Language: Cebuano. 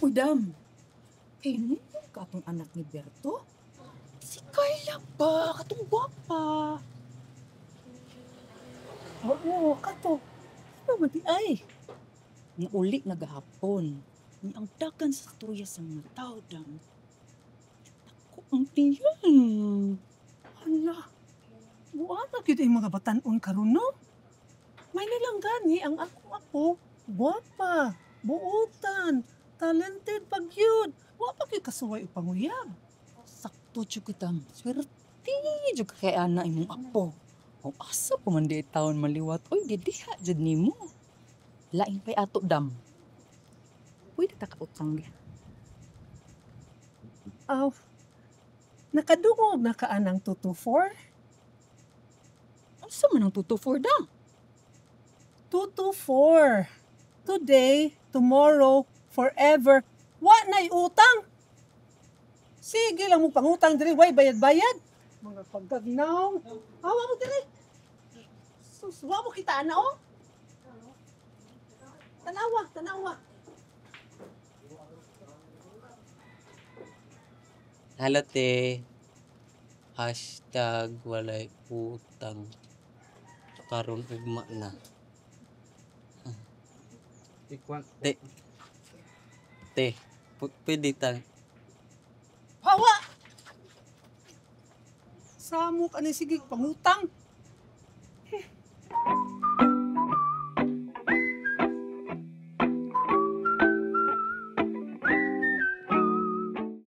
Uy, Dam. Kay nino ka atong anak ni Berto? Si Carla ba? Katong gwapa. Oo, kato. Ano man di ay? Nga uli na gahapon. Ni ang dagan sa storya sa mga tao, Dam. Ako ang tiyan. Hala. Buwan na gyud ang mga batan-on karon, no? May nilang gani ang akong apo, gwapa, buotan, talented pag yun. Wa pa gyud kasuway og panguyab. Sakto jud kita. Swerte jud ka kay ana imong apo. O asa pa man di taon maliwat. Oy, didiha jud nimo. Lain pa'y ato, Dam. Pwede ta kautang diha. Aw, nakadungog na ka anang 224? Unsa man ang 224, Dam? 224. Today, tomorrow, forever. Wa na'y utang. Sige lang mo pangutang diri, way bayad-bayad. Mga pagkagnaw. Awa mo diri. Sus, wa mo kita ana oh. Tanawa, tanawa. Hello, te. #WalayUtang. Karon ugma na. Te. Te, pwede ta. Hawa! Samok ani sige pangutang.